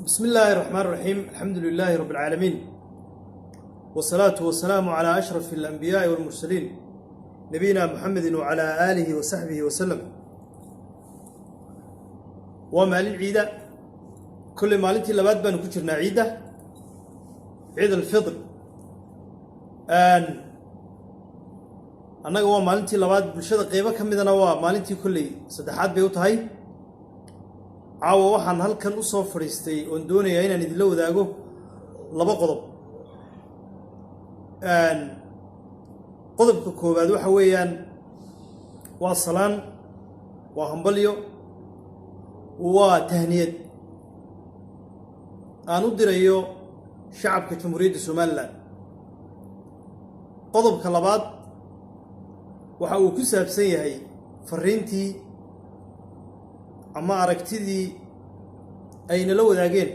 بسم الله الرحمن الرحيم، الحمد لله رب العالمين، والصلاة والسلام على أشرف الأنبياء والمرسلين، نبينا محمد وعلى آله وصحبه وسلم. Waa maalin ciida kolley, maalintii labaad baanu ku jirnaa ciidda, Ciid Alfidr. Annaga waa maalintii labaad, bulshada qeybo ka midana waa maalintii kolley saddexaad bay u tahay. Caawa waxaan halkan u soo fadhiistay oon doonayaa inaan idinla wadaago laba qodob. Qodobka koowaad waxa weeyaan waa salaan, waa hambalyo, waa tahniyad aan u dirayo shacabka Jamhuuriyadda Somaliland. Qodobka labaad waxa uu ku saabsan yahay fariintii ama aragtidii ay nala wadaageen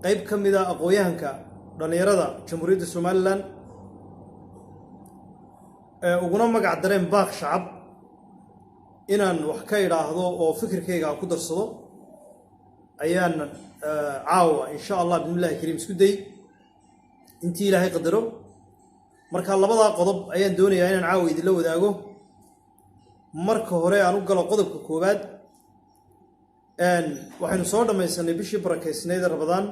qayb ka mida aqoon-yahanka dhallinyarada Jamhuuriyadda Somaliland ee uguna magac dareen Baaq Shacab, inaan wax ka idhaahdo oo fikirkayga aan ku darsado ayaan caawa, insha Allah, bismillahi kariim, isku day intii Ilaahay qadaro. Marka labadaa qodob ayaan doonayaa inaan caawa idinla wadaago. Marka hore aan u galo qodobka koowaad. Waxaynu soo dhammaysanay bishii barakaysnayd ee Ramadaan.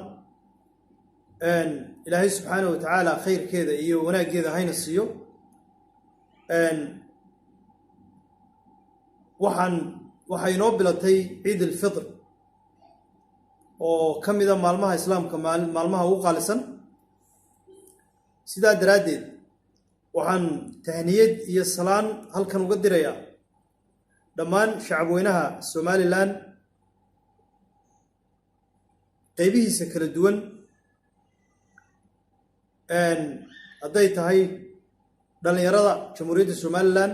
Ilaahay subxaana wa tacaala khayrkeeda iyo wanaaggeeda hayna siiyo. Waxay inoo bilatay Ciid Alfitr oo ka mida maalmaha Islaamka, maalmaha ugu qaalisan. Sidaa daraaddeed waxaan tahniyad iyo salaan halkan uga dirayaa dhammaan shacabweynaha Somaliland qaybihiisa kala duwan, hadday tahay dhallinyarada Jamhuuriyadda Somaliland,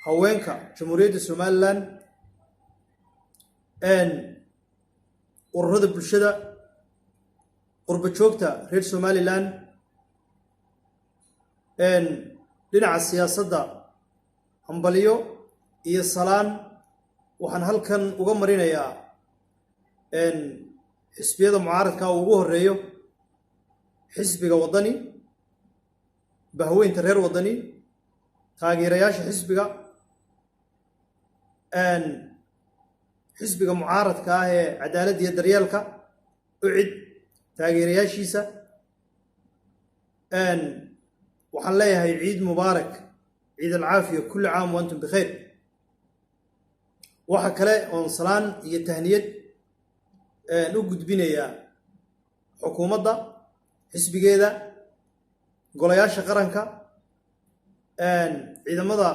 haweenka Jamhuuriyadda Somaliland, ururada bulshada, qurbo joogta reer Somaliland, dhinaca siyaasadda. Hambalyo iyo salaan waxaan halkan uga marinayaa xisbiyada mucaaradka uu ugu horeeyo xisbiga Waddani, bahweynta reer Waddani, taageerayaasha xisbiga mucaaradka ah ee Cadaaladda iyo Daryeelka, UCID, taageerayaashiisa. Waxaan leeyahay ciid mubaarak, ciid alcaafiya, kulli caam wa antum bikhayr. Waxa kale oon salaan iyo tahniyad u gudbinayaa xukuumadda, xisbigeeda, golayaasha qaranka, ciidamada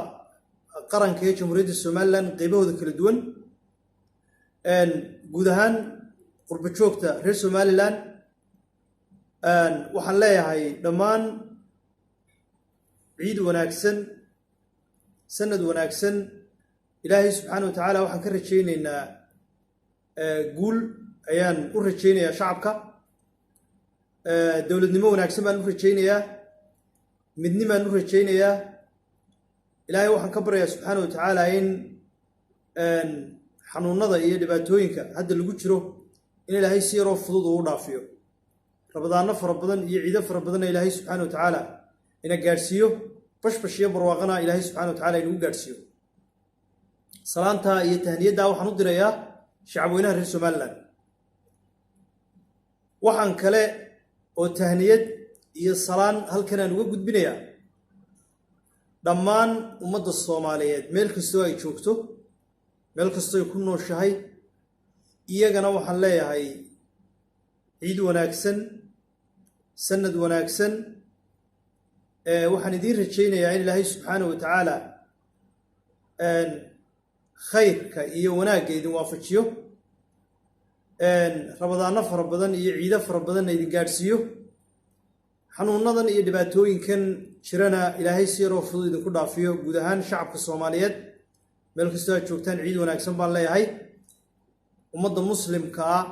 qaranka ee Jamhuuriyadda Somaliland qeybahooda kala duwan, guud ahaan qurbo joogta reer Somaliland. Waxaan leeyahay dhammaan ciid wanaagsan, sanad wanaagsan. Ilaahay subxaana wa tacaala waxaan ka rajaynaynaa guul ayaan u rajaynayaa shacabka, dowladnimo wanaagsan baan u rajaynayaa, midnimaan u rajaynayaa. Ilaahay waxaan ka baryayaa subxaana wa tacaala in xanuunada iyo dhibaatooyinka hadda lagu jiro in Ilaahay si yaroo fudud uu u dhaafiyo, Ramadaano fara badan iyo ciido fara badanna Ilaahay subxaana wa tacaala ina gaadhsiiyo, bashbash iyo barwaaqana Ilaahay subxana wa tacala inagu gaadhsiiyo. Salaantaa iyo tahniyaddaa waxaan u dirayaa shacabweynaha reer Somaliland. Waxaan kale oo tahniyad iyo salaan halkan aan uga gudbinayaa dhammaan ummadda Soomaaliyeed meel kastoo ay joogto, meel kastoo ay ku nooshahay. Iyagana waxaan leeyahay ciid wanaagsan, sanad wanaagsan. Waxaan idiin rajaynayaa in Ilaahay subxaana wa tacaala khayrka iyo wanaagga idin waafajiyo, Ramadaano fara badan iyo ciido fara badanna idin gaadhsiiyo, xanuunadan iyo dhibaatooyinkan jirana Ilaahay si yaroo fudud idinku dhaafiyo. Guud ahaan shacabka Soomaaliyeed meel kastoo aad joogtaan ciid wanaagsan baan leeyahay. Ummadda Muslimka ah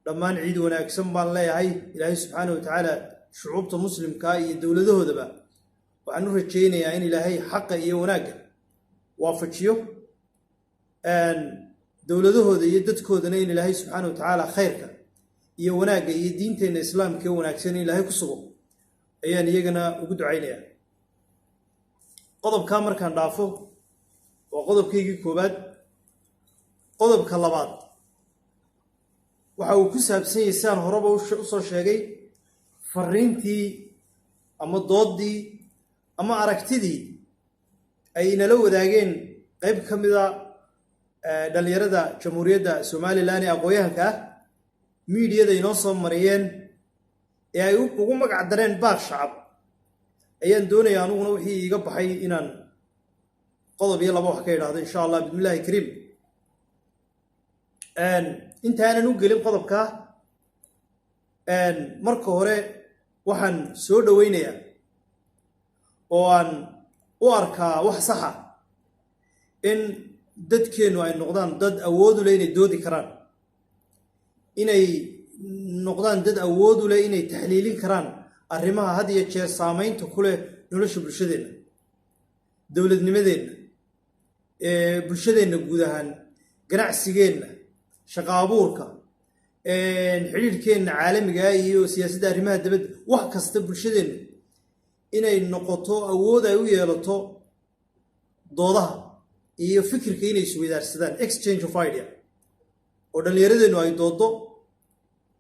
dhammaan ciid wanaagsan baan leeyahay. Ilaahay subxaana wa tacaala shucuubta Muslimkaa iyo dowladahoodaba waxaan u rajaynayaa in Ilaahay xaqa iyo wanaagga waafajiyo, dowladahooda iyo dadkoodana in Ilaahay subxaana wa tacaala khayrka Iyo wanaagga iyo diinteenna Islaamka ee wanaagsan in Ilaahay ku sugo ayaan iyagana ugu ducaynayaa. Qodobkaa markaan dhaafo, waa qodobkaygii koowaad. Qodobka labaad waxa uu ku saabsan yahay, sidaan horeba usoo sheegay, fariintii ama dooddii ama aragtidii ay inala wadaageen qayb ka mida dhallinyarada Jamhuuriyadda Somaliland ee aqoon-yahanka ah, miidiyada inoo soo mariyeen ee ay ugu magac dareen Baaq Shacab. Ayaan doonaya aniguna wixii iiga baxay inaan qodob iyo laba wax ka idhaahdo, insha Allah, bismillahi kariim. Intaanan u gelin qodobkaa, marka hore waxaan soo dhoweynayaa oo aan u arkaa wax saxa in dadkeennu ay noqdaan dad awoodu leh inay doodi karaan, inay noqdaan dad awoodu leh inay taxliilin karaan arrimaha had iyo jeer saamaynta ku leh nolosha bulshadeenna, dowladnimadeenna, bulshadeenna guud ahaan, ganacsigeenna, shaqa abuurka, xidhiidhkeenna caalamiga iyo siyaasadda arrimaha dibadda. Wax kasta bulshadeennu inay noqoto awood ay u yeelato doodaha iyo fikirka inay isweydaarsadaan, exchange of idea, oo dhallinyaradeennu ay dooddo,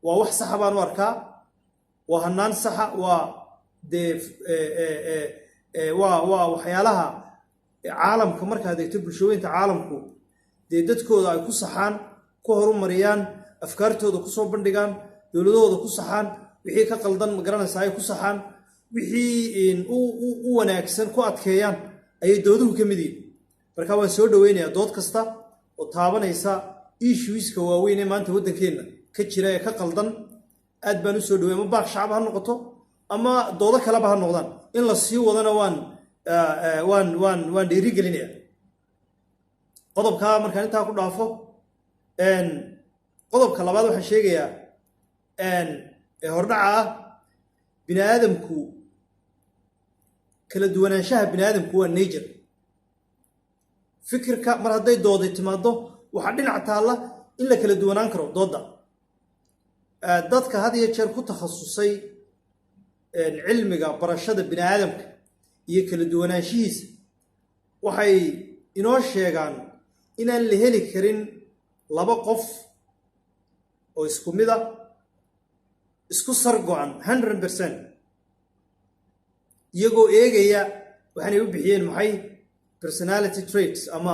waa wax saxa baan u arkaa, waa hanaan saxa. Waa dee waa waxyaalaha caalamka markaad eegto, bulshooyinta caalamku dee dadkooda ay ku saxaan, ku horumariyaan, afkaartooda kusoo bandhigaan, dowladahooda ku saxaan, wixii ka qaldan, magaranaysaa, ay ku saxaan, wixii u wanaagsan ku adkeeyaan ayay dooduhu ka mid yihin. Marka waan soo dhoweynayaa dood kasta oo taabanaysa issueska waaweyn ee maanta waddankeenna ka jira ee ka qaldan. Aad baan usoo dhowey, ama Baaq Shacab ha noqoto ama doodo kaleba ha noqdaan, in la sii wadana waan dhiirigelinaya. Qodobkaa markaan intaa ku dhaafo, qodobka labaad waxaan sheegayaa ee hordhaca ah: bini aadamku, kala duwanaanshaha bini aadamku waa nature. Fikirka mar hadday dooday timaado, waxaa dhinac taalla in la kala duwanaan karo doodda. Dadka had iyo jeer ku takhasusay cilmiga barashada bini aadamka iyo kala duwanaanshihiisa waxay inoo sheegaan inaan la heli karin laba qof oo isku mid a, isku sar go'an 100%, iyagoo eegaya waxaanay u bixiyeen maxay, personality traits ama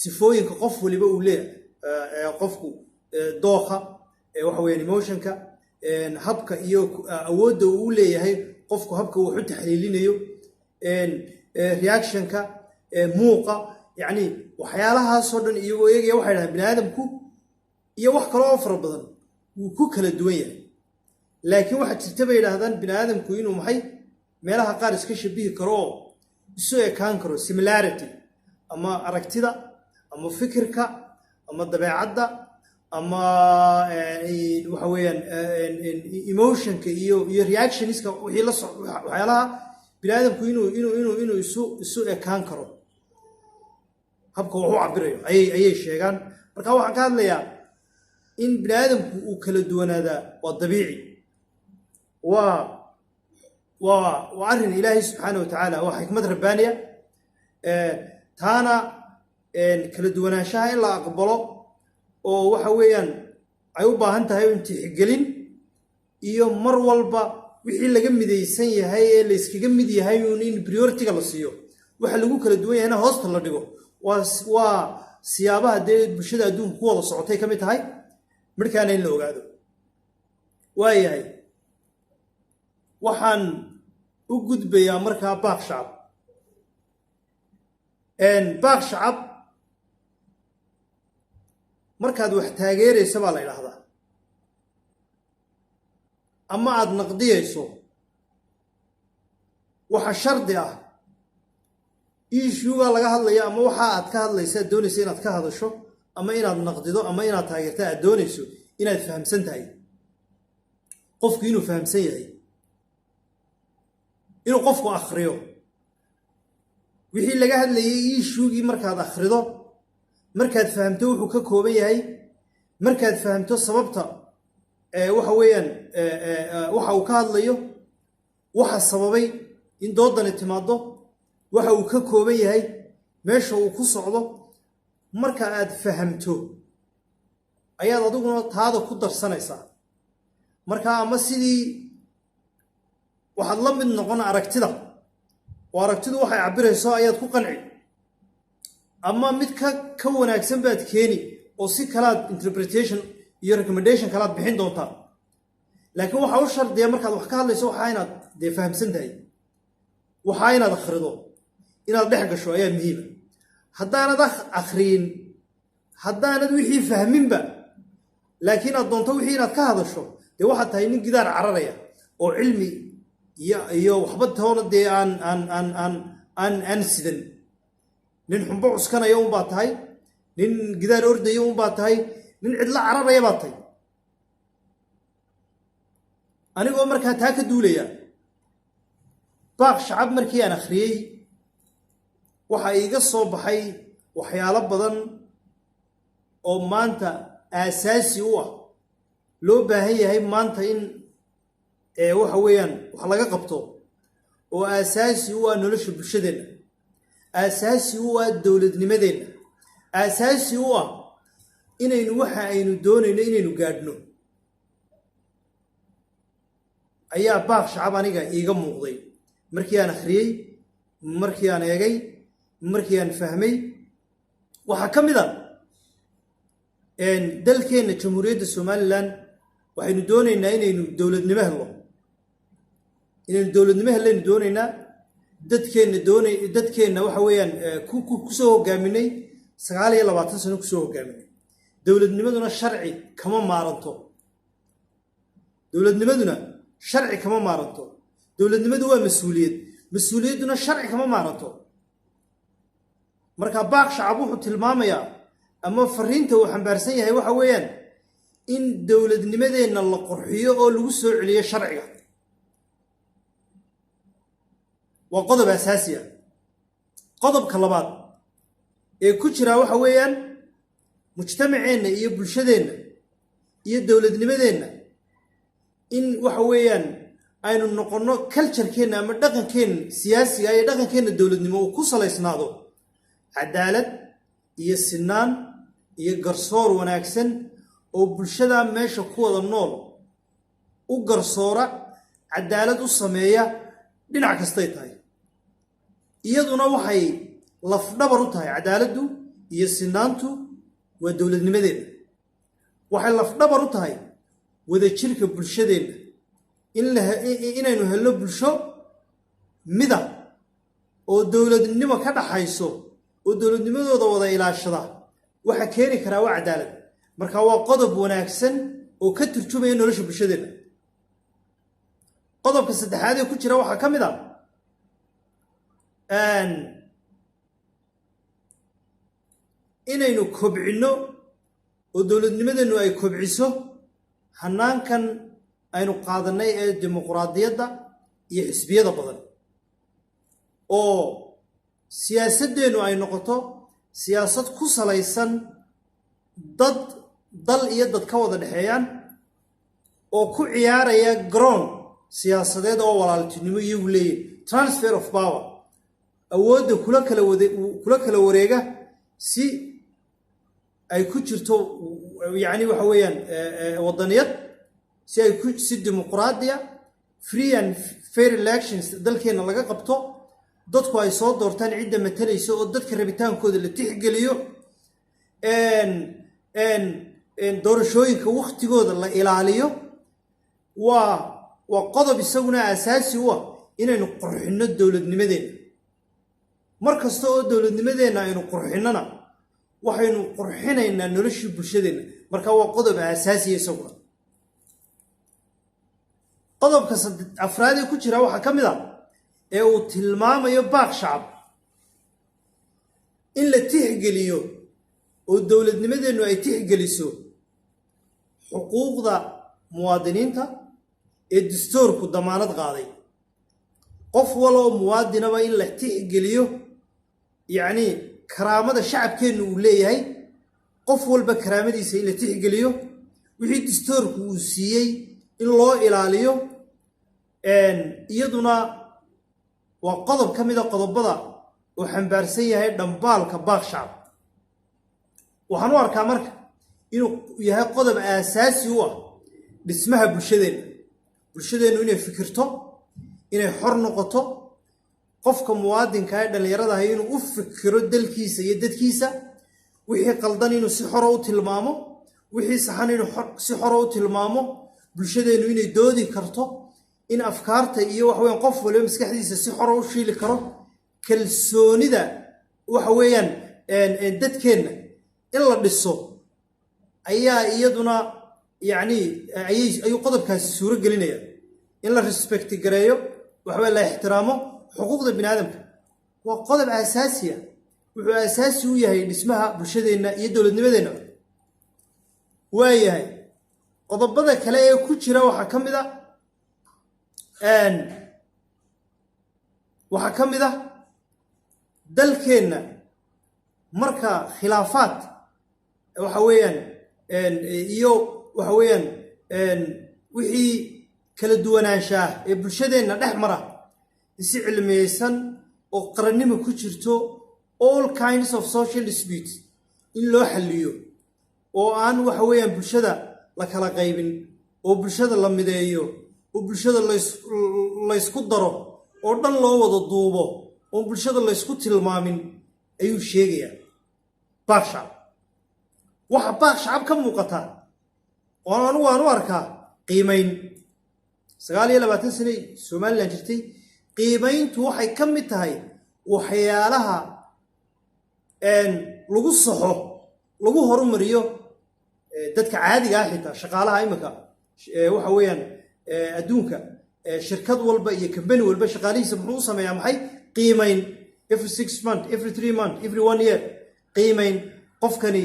sifooyinka qof waliba uu leeyahay, qofku dooqa, waxa weyaan emotionka, habka iyo awoodda uu u leeyahay qofku, habka uu wax u taxliilinayo, reactionka, muuqa, yacni waxyaalahaasoo dhan iyagoo eegaya, waxay dhahaan bini aadamku iyo wax kale oo fara badan wuu ku kala duwan yahay. Laakiin waxaa jirta, bay yidhaahdaan, bini aadamku inuu maxay, meelaha qaar iska shabihi karo oo isu ekaan karo, similarity, ama aragtida ama fikirka ama dabeecadda ama waxa weeyaan emotionka iyo reactionska, wixii la so waxyaalaha bini aadamku inuu isu ekaan karo habka wax u cabirayo ayay sheegaan. Marka waxaan ka hadlayaa in bini aadamku uu kala duwanaadaa waa dabiici, waa arrin Ilaahay subxaana wa tacaala, waa xikmad rabbaaniya. Taana kala duwanaanshaha in la aqbalo oo waxa weeyaan ay u baahan tahay in tixgelin iyo mar walba wixii laga midaysan yahay ee la iskaga mid yahay uun in priority-ga la siiyo, waxa lagu kala duwan yahayna hoosta la dhigo, waa siyaabaha dee bulshada adduunka ku wada socotay ka mid tahay. Markaana in la ogaado waayahay. Waxaan u gudbayaa markaa Baaq Shacab. Baaq Shacab markaad wax taageeraysa baa la idhaahdaa ama aada naqdiyayso, waxa shardi ah issue-gaa laga hadlaya ama waxa aad ka hadlaysa, aad doonayso inaad ka hadasho ama inaad naqdido ama inaad taageerta aad doonayso, inaad fahamsan tahay. Qofku inuu fahamsan yahay, inuu qofku akhriyo wixii laga hadlayay, issue-gii markaad akhrido, markaad fahamto wuxuu ka kooban yahay, markaad fahamto sababta Waxa weeyaan waxa uu ka hadlayo, waxa sababay in doodani timaaddo, waxa uu ka kooban yahay, meesha uu ku socdo, marka aad fahamto ayaad adiguna taada ku darsanaysaa. Marka ama sidii waxaad la mid noqon aragtida, oo aragtidu waxay cabbirayso ayaad ku qanci, ama mid ka wanaagsan baad keeni oo si kalaad interpretation iyo recommendation kalaad bixin doontaa. Laakiin waxaa u shardiya markaad wax ka hadlayso waxaa inaad dee fahamsan tahay, waxaa inaad akhrido, inaad dhex gasho ayaa muhiima. Haddaanad akhriyin, haddaanad wixii fahminba, laakiin aad doonto wixii inaad ka hadasho, dee waxaad tahay nin gidaar cararaya oo cilmi iyo waxba toona dee aan sidan. Nin xumbo cuskanaya unbaa tahay, nin gidaar ordaya unbaa tahay, nin cidlo cararaya baad tahay. Anigoo markaa taa ka duulaya, Baaq Shacab markii aan akhriyey waxaa iiga soo baxay waxyaalo badan oo maanta aasaasi u ah, loo baahan yahay maanta in waxa weeyaan wax laga qabto, oo aasaasi u ah nolosha bulshadeenna, aasaasi u ah dowladnimadeenna, aasaasi u ah inaynu waxa aynu doonayno inaynu gaadhno ayaa Baaq Shacab aniga iiga muuqday markii aan akhriyey, markii aan eegay, markii aan fahmay. Waxaa ka mid a dalkeenna Jamhuuriyadda Somaliland waxaynu doonaynaa inaynu dowladnimo helno, inaynu dowladnimo hellaynu doonaynaa. Dadkeenna doonay, dadkeenna waxa weeyaan kusoo hogaaminay 29 sano kusoo hogaaminay. Dowladnimaduna sharci kama maaranto, dowladnimaduna sharci kama maaranto. Dowladnimadu waa mas-uuliyad, mas-uuliyadduna sharci kama maaranto. Marka Baaq Shacab wuxuu tilmaamayaa ama fariinta uu xambaarsan yahay waxa weeyaan in dowladnimadeenna la qurxiyo oo lagu soo celiyo sharciga. Waa qodob asaasi ah. Qodobka labaad ee ku jiraa waxa weeyaan mujtamaceenna iyo bulshadeenna iyo dowladnimadeenna in waxa weeyaan aynu noqonno culturekeenna ama dhaqankeenna siyaasiga iyo dhaqankeenna dowladnimo uu ku salaysnaado cadaalad iyo sinaan iyo garsoor wanaagsan oo bulshadaa meesha ku wada nool u garsoora, cadaalad u sameeya dhinac kastay tahay. Iyaduna waxay lafdhabar u tahay cadaaladdu iyo sinaantu waa dowladnimadeenna, waxay lafdhabar u tahay wadajirka bulshadeenna, inaynu helno bulsho mida oo dowladnimo ka dhaxayso oo dowladnimadooda wada ilaashada. Waxa keeni karaa waa cadaalad. Marka waa qodob wanaagsan oo ka turjumaya nolosha bulshadeenna. Qodobka saddexaad ee ku jira waxaa ka mid a inaynu kobcinno oo dowladnimadeennu ay kobciso hanaankan aynu qaadanay ee dimuqraadiyadda iyo xisbiyada badan, oo siyaasaddeennu ay noqoto siyaasad ku salaysan dad, dal iyo dad ka wada dhexeeyaan oo ku ciyaaraya garoon siyaasadeed oo walaaltinimo iyagu leeyihin, transfer of power, awoodda kula kala wareega si ay ku jirto, yacni waxa weeyaan waddaniyad, si ay ku si dimuqraadiya, free and fair elections dalkeenna laga qabto, dadku ay soo doortaan cidda matalaysa oo dadka rabitaankooda la tixgeliyo, doorashooyinka wakhtigooda la ilaaliyo. Waa qodob isaguna asaasi u ah inaynu qurxinno dowladnimadeenna. Mar kasta oo dowladnimadeenna aynu qurxinnona, waxaynu qurxinaynaa noloshii bulshadeenna. Marka waa qodob aasaasiya isaguna. Qodobka afraad ee ku jira waxaa ka mid a ee uu tilmaamayo Baaq Shacab in la tixgeliyo oo dowladnimadeennu ay tixgeliso xuquuqda muwaadiniinta ee dastuurku damaanad qaaday. Qof waloo muwaadinaba in la tixgeliyo, yacnii karaamada shacabkeennu uu leeyahay, qof walba karaamadiisa in la tixgeliyo. Wixii distoorku uu siiyey in loo ilaaliyo iyaduna waa qodob ka mida qodobada oo xambaarsan yahay dhambaalka Baaq Shacab. Waxaan u arkaa marka inuu yahay qodob aasaasi u ah dhismaha bulshadeenna, bulshadeennu inay fikirto, inay xor noqoto, qofka muwaadinka ee dhallinyaradahay inuu u fikiro dalkiisa iyo dadkiisa, wixii qaldan inuu si xora u tilmaamo, wixii saxan inuu si xora u tilmaamo, bulshadeennu inay doodi karto, in afkaarta iyo waxa weeyaan qof waliba maskaxdiisa si xora u shiili karo, kalsoonida waxa weeyaan dadkeenna in la dhiso ayaa iyaduna yacni ayuu qodobkaasi suuro gelinaya, in la respect gareeyo, waxaweye la ixtiraamo xuquuqda bini aadamka. Waa qodob aasaasi ah, wuxuu aasaasi u yahay dhismaha bulshadeenna iyo dowladnimadeenna. Waayahay, qodobada kale ee ku jira waxaa ka mid ah dalkeenna marka khilaafaad waxa weeyaan iyo waxa weeyaan wixii kala duwanaanshaah ee bulshadeenna dhex mara, si cilmiyeysan oo qarannimo ku jirto all kinds of social disputes in loo xalliyo, oo aan waxa weeyaan bulshada la kala qaybin, oo bulshada la mideeyo, oo bulshada laysku daro, oo dhan loo wada duubo, oon bulshada laysku tilmaamin ayuu sheegayaa Baaq Shacab. Waxa Baaq Shacab ka muuqata oo anugu aan u arkaa qiimayn. 29 sanay Somaliland jirtay. Qiimayntu waxay ka mid tahay waxyaalaha lagu saxo, lagu horumariyo dadka caadiga ah, xitaa shaqaalaha. Imika waxa weeyaan adduunka shirkad walba iyo company walba shaqaalihiisa muxuu u sameeyaa? Maxay? Qiimayn every 6 month, every 3 month, every one year. Qiimayn qofkani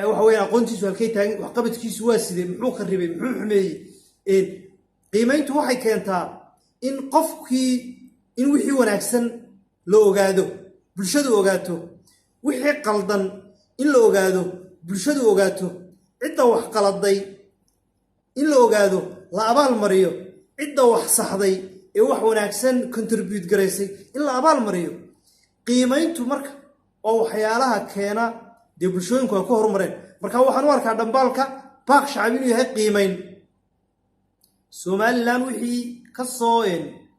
waxa weeyaan aqoontiisu halkay taagan, waxqabadkiisu waa sidee, muxuu kharibay, muxuu xumeeyey. Qiimayntu waxay keentaa in qofkii, in wixii wanaagsan la ogaado, bulshadu ogaato, wixii qaldan in la ogaado, bulshadu ogaato, cidda wax qaladay in la ogaado, la abaal mariyo, cidda wax saxday ee wax wanaagsan contribute garaysay in la abaal mariyo. Qiimayntu marka oo waxyaalaha keena dee bulshooyinku ay ku horumareen. Marka waxaan u arkaa dhambaalka Baaq Shacab inuu yahay qiimayn Somaliland wixii ka soo,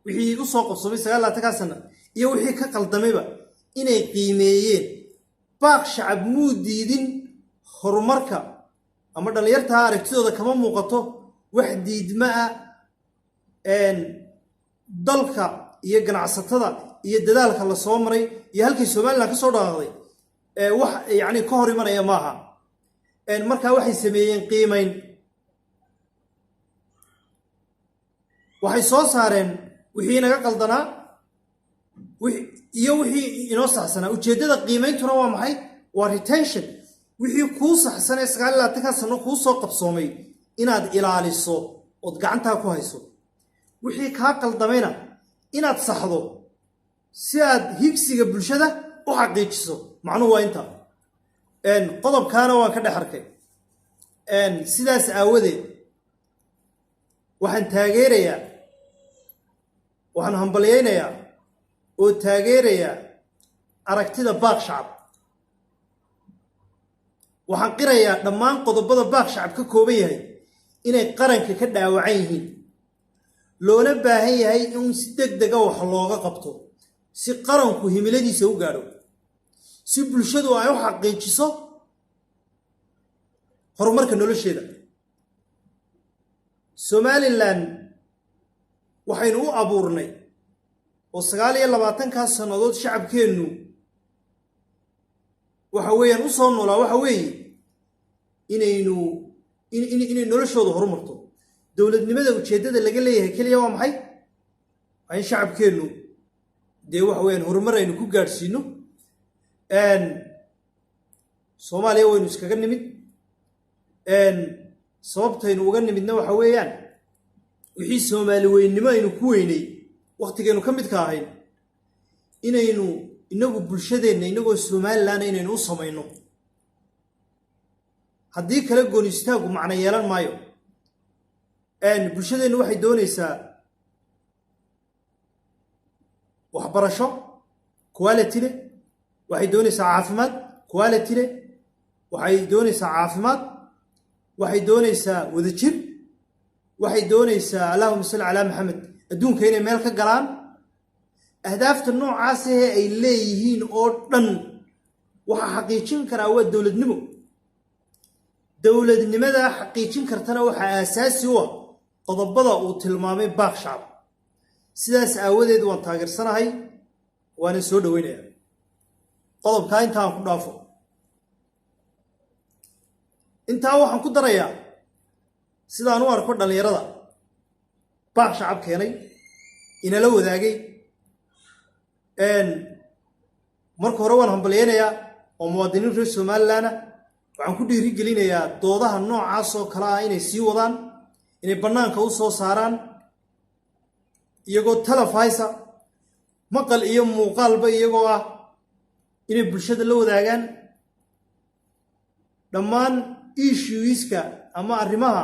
wixii u soo qabsoomay 29-kaa sana iyo wixii ka qaldamayba inay qiimeeyeen. Baaq Shacab muu diidin horumarka, ama dhallinyartaa aragtidooda kama muuqato wax diidma ah dalka iyo ganacsatada iyo dadaalka la soo maray iyo halkii Somaliland ka soo dhaqaaqday. Wax yacni ka hor imanaya maaha. Markaa waxay sameeyeen qiimayn, waxay soo saareen wixii inaga qaldanaa iyo wixii inoo saxsanaa. Ujeeddada qiimeyntuna waa maxay? Waa retention. Wixii kuu saxsan ee 29-ka sano kuu soo qabsoomay inaad ilaaliso ood gacantaa ku hayso, wixii kaa qaldamayna inaad saxdo si aad higsiga bulshada u xaqiijiso. Macnuhu waa intaa. Qodobkaana waan ka dhex arkay. Sidaas aawadeed waxaan taageerayaa, waxaan hambalyaynayaa oo taageerayaa aragtida Baaq Shacab. Waxaan qirayaa dhammaan qodobada Baaq Shacab ka kooban yahay inay qaranka ka dhaawacan yihiin, loona baahan yahay in si deg dega wax looga qabto si qaranku himiladiisa u gaadho, si bulshadu ay u xaqiijiso horumarka nolosheeda. Somaliland waxaynu u abuurnay oo 29-kaas sannadood shacabkeennu waxa weeyaan u soo noolaa waxa weeye inaynu inay noloshooda horumarto. Dowladnimada ujeeddada laga leeyahay keliya waa maxay? Waa in shacabkeennu dee waxa weyaan horumar aynu ku gaadhsiino. Soomaaliya waynu iskaga nimid. Sababtaynu uga nimidna waxa weeyaan wixii Soomaali weynimo aynu ku weynay wakhtigaynu ka midka ahayn inaynu inagu bulshadeenna inagoo Somaliland inaynu u samayno. Haddii kale gooni istaagu macno yeelan maayo. Bulshadeennu waxay doonaysaa waxbarasho quality leh, waxay doonaysaa caafimaad quality leh, waxay doonaysaa caafimaad, waxay doonaysaa wadajir, waxay doonaysaa, allahuma salli calaa Maxamed, adduunka inay meel ka galaan. Ahdaafta noocaas ahee ay leeyihiin oo dhan waxaa xaqiijin karaa waa dowladnimo. Dowladnimadaa xaqiijin kartana waxaa aasaasi u ah qodobada uu tilmaamay Baaq Shacab. Sidaas aawadeed waan taageersanahay, waana soo dhoweynayaa. Qodobkaa inta aan ku dhaafo, intaa waxaan ku darayaa sidaan u arko dhallinyarada Baaq Shacab keenay, inala wadaagay. Marka hore waan hambalyeynayaa oo muwaadiniin reer Somaliland ah. Waxaan ku dhiiri gelinayaa doodaha noocaas oo kale ah inay sii wadaan, inay bannaanka u soo saaraan iyagoo telefisa, maqal iyo muuqaalba iyagoo ah, inay bulshada la wadaagaan dhammaan issueska ama arrimaha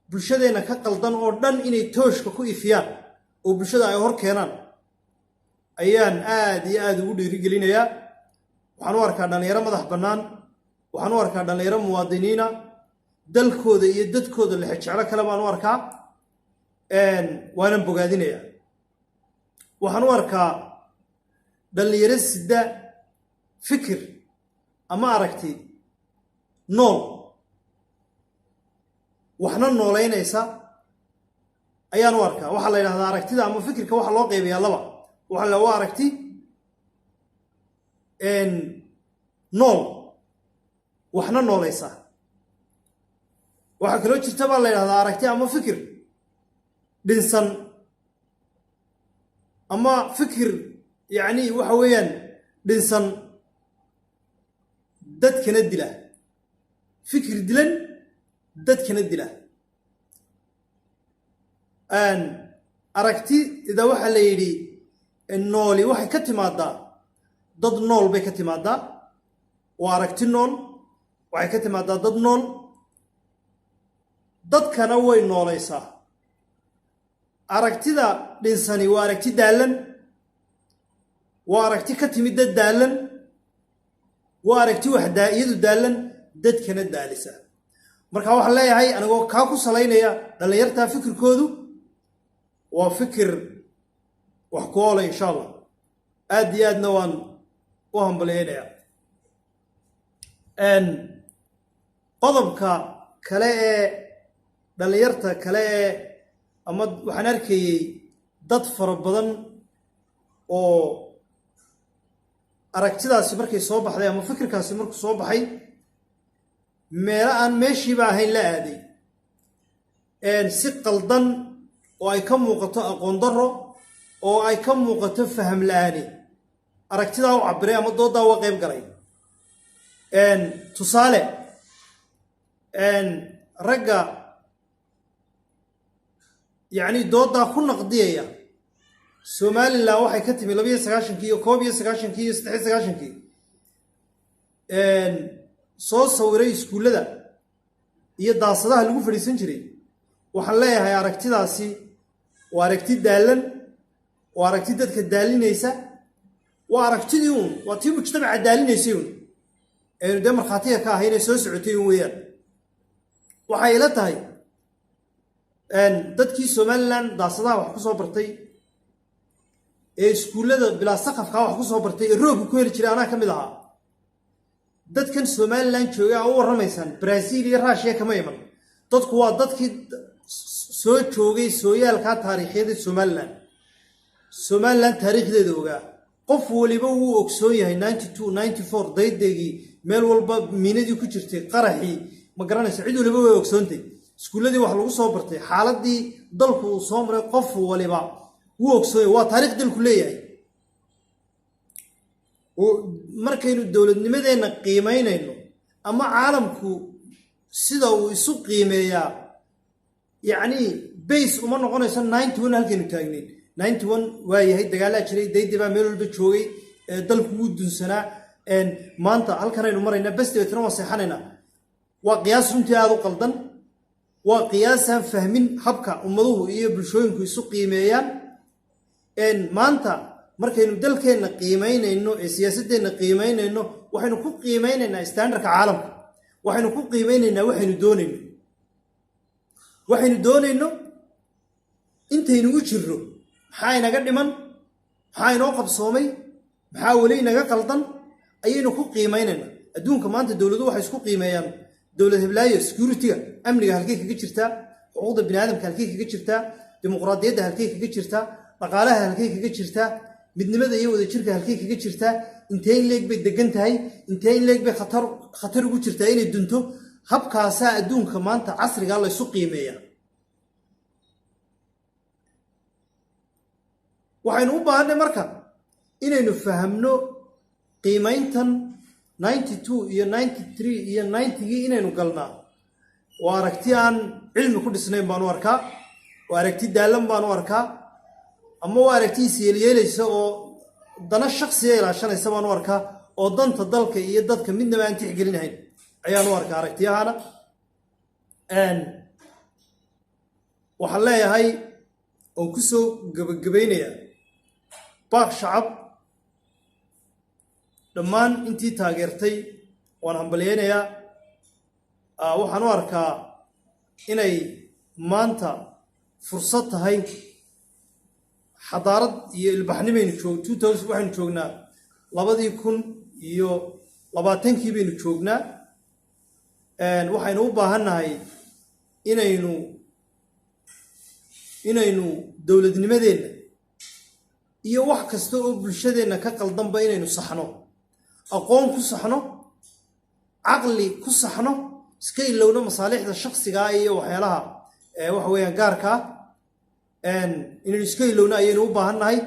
bulshadeenna ka qaldan oo dhan, inay tooshka ku ifiyaan oo bulshada ay hor keenaan ayaan aad iyo aada ugu dhiirigelinayaa. Waxaan u arkaa dhallinyaro madax bannaan, waxaan u arkaa dhallinyaro muwaadiniina, dalkooda iyo dadkooda lexejeclo kale baan u arkaa, waanan bogaadinayaa. Waxaan u arkaa dhallinyaro sida fikir ama aragti nool, waxna noolaynaysa ayaan u arkaa. Waxaa la yidhahdaa aragtida ama fikirka waxaa loo qaybayaa laba. Waxaa la waa aragti nool, waxna noolaysa. Waxaa kaloo jirta baa la yidhahdaa aragti ama fikir dhinsan ama fikir, yacni waxa weeyaan dhinsan, dadkana dila, fikir dilan dadkana dila. Aragtida waxaa la yidhi nooli waxay ka timaadaa dad nool bay ka timaadaa. Waa aragti nool, waxay ka timaadaa dad nool, dadkana way noolaysaa. Aragtida dhinsani waa aragti daallan, waa aragti ka timid dad daallan, waa aragti wax iyadu daallan, dadkana daalisa. Marka waxaan leeyahay, anigoo kaa ku salaynaya, dhallinyartaa fikirkoodu waa fikir wax ku oola, insha Allah. Aad iyo aadna waan u hambalyeynayaa. Qodobka kale ee dhallinyarta kale ee ama waxaan arkayey dad fara badan oo aragtidaasi markay soo baxday ama fikirkaasi markuu soo baxay meelo aan meeshiiba ahayn la aaday, si qaldan oo ay ka muuqato aqoon darro oo ay ka muuqato faham la-aani aragtidaa u cabiray ama dooddaa uga qayb galay. Tusaale, ragga yacni dooddaa ku naqdiyaya Somaliland waxay ka timi 92-kii iyo 91-kii iyo 93-kii, soo sawiray iskuullada iyo daasadaha lagu fadhiisan jiray, waxaan leeyahay aragtidaasi waa aragti daallan, waa aragti dadka daalinaysa, waa aragtidii uun, waa tii mujtamaca daalinaysay uun aynu dee markhaatiga ka ahay inay soo socotay un weeyaan. Waxay ila tahay dadkii Somaliland daasadaha wax ku soo bartay ee iskuullada bilaa saqafkaa wax ku soo bartay ee roogga ku heli jiray, anaa ka mid ahaa. Dadkan Somaliland jooga a u warramaysaan Brazil iyo Russia kama iman. Dadku waa dadkii soo joogay sooyaalkaa taariikhyada Somaliland, Somaliland taariikhdeeda ogaa. Qof waliba wuu ogsoon yahay 92, 94 daydaygii meel walba miinadii ku jirtay, qaraxii, ma garanaysa? Cid waliba way ogsoontay. Iskuulladii wax lagu soo bartay, xaaladii dalku uu soo maray, qof waliba wuu ogsoon yahay. Waa taarikh dalku leeyahay. Markaynu dowladnimadeenna qiimaynayno ama caalamku sida uu isu qiimeeyaa, yacni base uma noqonayso 91 halkaynu taagnayn. 91 waa yahay, dagaalaa jiray, daydi baa meel walba joogay, dalku wuu dunsanaa. Maanta halkanaynu maraynaa bes, dabeetna waan seexanaynaa. Waa qiyaas runtii aada u qaldan, waa qiyaasaan fahmin habka ummaduhu iyo bulshooyinku isu qiimeeyaan. Maanta markaynu dalkeenna qiimaynayno ee siyaasaddeenna qiimaynayno, waxaynu ku qiimaynaynaa standardka caalamka, waxaynu ku qiimaynaynaa waxaynu doonayno, intaynu u jirro, maxaa inaga dhiman, maxaa inoo qabsoomay, maxaa weli inaga qaldan ayaynu ku qiimaynaynaa. Adduunka maanta dowladuhu waxay isku qiimeeyaan dowlad heblaayo security-ga, amniga halkay kaga jirtaa, xuquuqda bini aadamka halkay kaga jirtaa, dimuqraadiyadda halkay kaga jirtaa, dhaqaalaha halkay kaga jirtaa, midnimada iyo wadajirka halkay kaga jirtaa, intee in leeg bay degan tahay, intee in leeg bay khatar ugu jirtaa inay dunto. Habkaasaa adduunka maanta casrigaa laysu qiimeeyaa. Waxaynu u baahanay marka inaynu fahamno qiimayntan 92 iyo 93 iyo 90-gii inaynu galnaa waa aragti aan cilmi ku dhisnayn baan u arkaa, waa aragti daallan baan u arkaa, ama waa aragti isyeelyeelaysa oo dana shaksiya ilaashanaysa baan u arkaa, oo danta dalka iyo dadka midnaba aan tixgelinahayn ayaan u arkaa aragtiyahana. Waxaan leeyahay oon ku soo gebagabaynayaa baaq shacab. Dhammaan intii taageertay waan hambalyeynayaa. Waxaan u arkaa inay maanta fursad tahay. Xadaarad iyo ilbaxnimaynu joog two thousand waxaynu joognaa, 2020-kii baynu joognaa. Waxaynu u baahannahay inaynu dowladnimadeenna iyo wax kasta oo bulshadeenna ka qaldanba inaynu saxno, aqoon ku saxno, caqli ku saxno, iska ilowno masaalixda shaksigaa iyo waxyaalaha waxa weeyaan gaarkaa inaynu iska ilowno ayaynu u baahan nahay.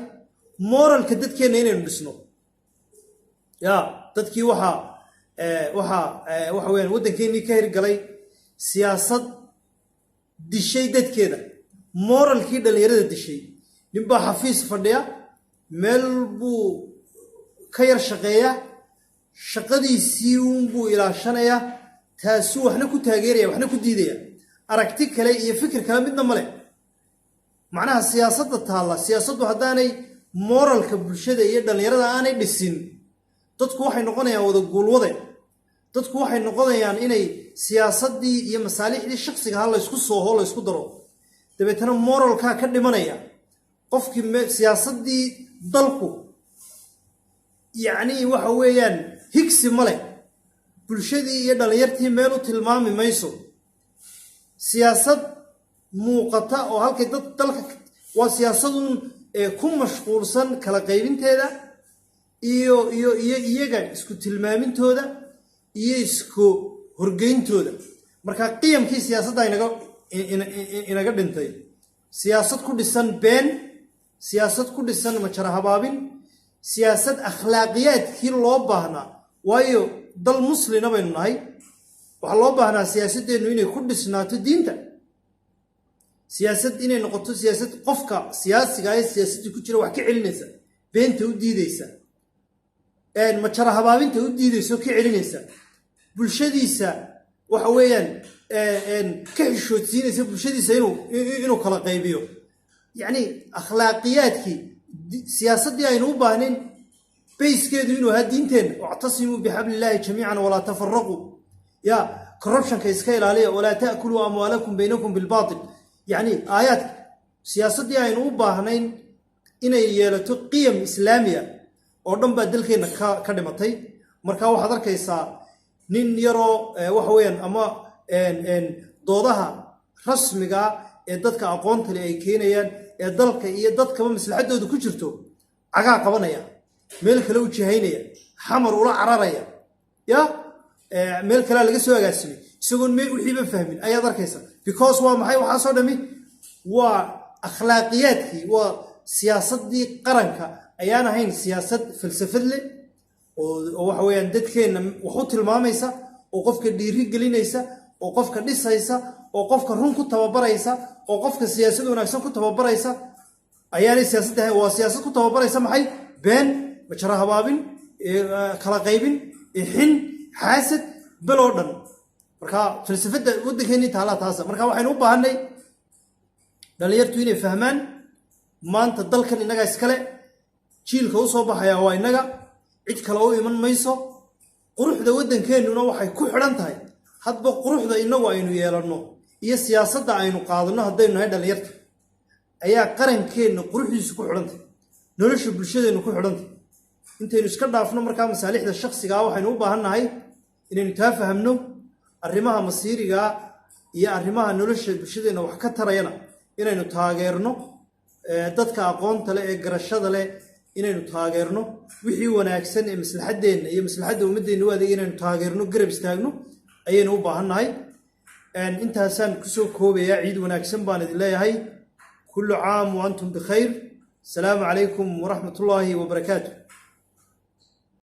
Moralka dadkeenna inaynu dhisno. Ya dadkii waxaa waxa weyaan waddankeennii ka hirgalay siyaasad dishay dadkeeda, moralkii dhallinyarada dishay. Ninbaa xafiis fadhiya, meel buu ka yar shaqeeya, shaqadiisii uunbuu ilaashanayaa, taasuu waxna ku taageeraya, waxna ku diidaya, aragti kale iyo fikir kale midna male. Macnaha siyaasadda taalla, siyaasaddu haddaanay moralka bulshada iyo dhallinyarada aanay dhisin, dadku waxay noqonayaan wada guulwade. Dadku waxay noqonayaan inay siyaasaddii iyo masaalixdii shaksiga ha laysku sooho, laysku daro, dabeetana moralkaa ka dhimanaya qofkii. Siyaasaddii dalku yacnii waxa weeyaan higsi ma leh, bulshadii iyo dhallinyartii meel u tilmaami mayso. Siyaasad muuqata oo halkay dad dalka waa siyaasadun ku mashquulsan kala qaybinteeda iyo iyaga isku tilmaamintooda iyo isku horgeyntooda. Marka qiyamkii siyaasadda inaga dhintay. Siyaasad ku dhisan been, siyaasad ku dhisan majara habaabin, siyaasad akhlaaqiyaadkii loo baahnaa, waayo dal muslina baynu nahay, waxaa loo baahnaa siyaasaddeennu inay ku dhisnaato diinta, siyaasad inay noqoto siyaasad qofka siyaasiga ee siyaasaddii ku jira wax ka celinaysa, beenta u diideysa, majara habaabinta u diideysa oo ka celinaysa, bulshadiisa waxa weeyaan ka xishoodsiinaysa bulshadiisa inuu kala qaybiyo. Yacni akhlaaqiyaadkii siyaasaddii aynu u baahnayn bayskeedu inuu ahaa diinteenna. واعتصموا بحبل الله جميعا ولا تفرقوا, ya corruptionka iska ilaaliya, ولا تأكلوا أموالكم بينكم بالباطل. Yacni aayaadka siyaasaddii aynu u baahnayn inay yeelato qiyam islaamiya oo dhan baa dalkeenna ka dhimatay. Marka waxaad arkaysaa nin yaroo waxa weeyaan ama doodaha rasmiga ee dadka aqoonta leh ay keenayaan ee dalka iyo dadkaba maslaxaddooda ku jirto cagaa qabanaya, meel kale u jihaynaya, Xamar ula cararaya, ya meel kalea laga soo agaasimay, isagoon me wixiiba fahmin ayaad arkaysa. Because waa maxay waxaasoo dhami? Waa akhlaaqiyaadkii, waa siyaasaddii qaranka ayaan ahayn siyaasad falsafad leh oo waxa weeyaan dadkeenna wax u tilmaamaysa, oo qofka dhiiri gelinaysa, oo qofka dhisaysa, oo qofka run ku tababaraysa, oo qofka siyaasad wanaagsan ku tababaraysa ayaanay siyaasadda ahayn. Waa siyaasad ku tababaraysa maxay? Been, majara habaabin, kala qaybin, xin, xaasad, beloo dhan. Marka falsafadda waddankeennii taallaa taasa. Marka waxaynu u baahanay dhalinyartu inay fahmaan maanta dalkan innaga iskale, jiilka u soo baxayaa waa innaga, cid kale u iman mayso. Quruxda waddankeennuna waxay ku xidhan tahay hadba quruxda innagu aynu yeelanno iyo siyaasadda aynu qaadanno. Haddaynu nahay dhalinyarta ayaa qarankeenna quruxdiisu ku xidhantahay, nolosha bulshadeennu ku xidhantahay. Intaynu iska dhaafno markaa masaalixda shakhsigaa, waxaynu u baahan nahay inaynu taa fahamno. Arrimaha masiirigaa iyo arrimaha nolosha bulshadeenna wax ka tarayana inaynu taageerno, dadka aqoonta leh ee garashada leh inaynu taageerno, wixii wanaagsan ee maslaxaddeenna iyo maslaxadda ummaddeenna u adeegay inaynu taageerno, garab istaagno ayaynu u baahan nahay. Intaasaan kusoo koobayaa. Ciid wanaagsan baan idin leeyahay. Kullu caam wa antum bikhayr. Asalaamu calaykum waraxmat ullaahi wabarakaatu.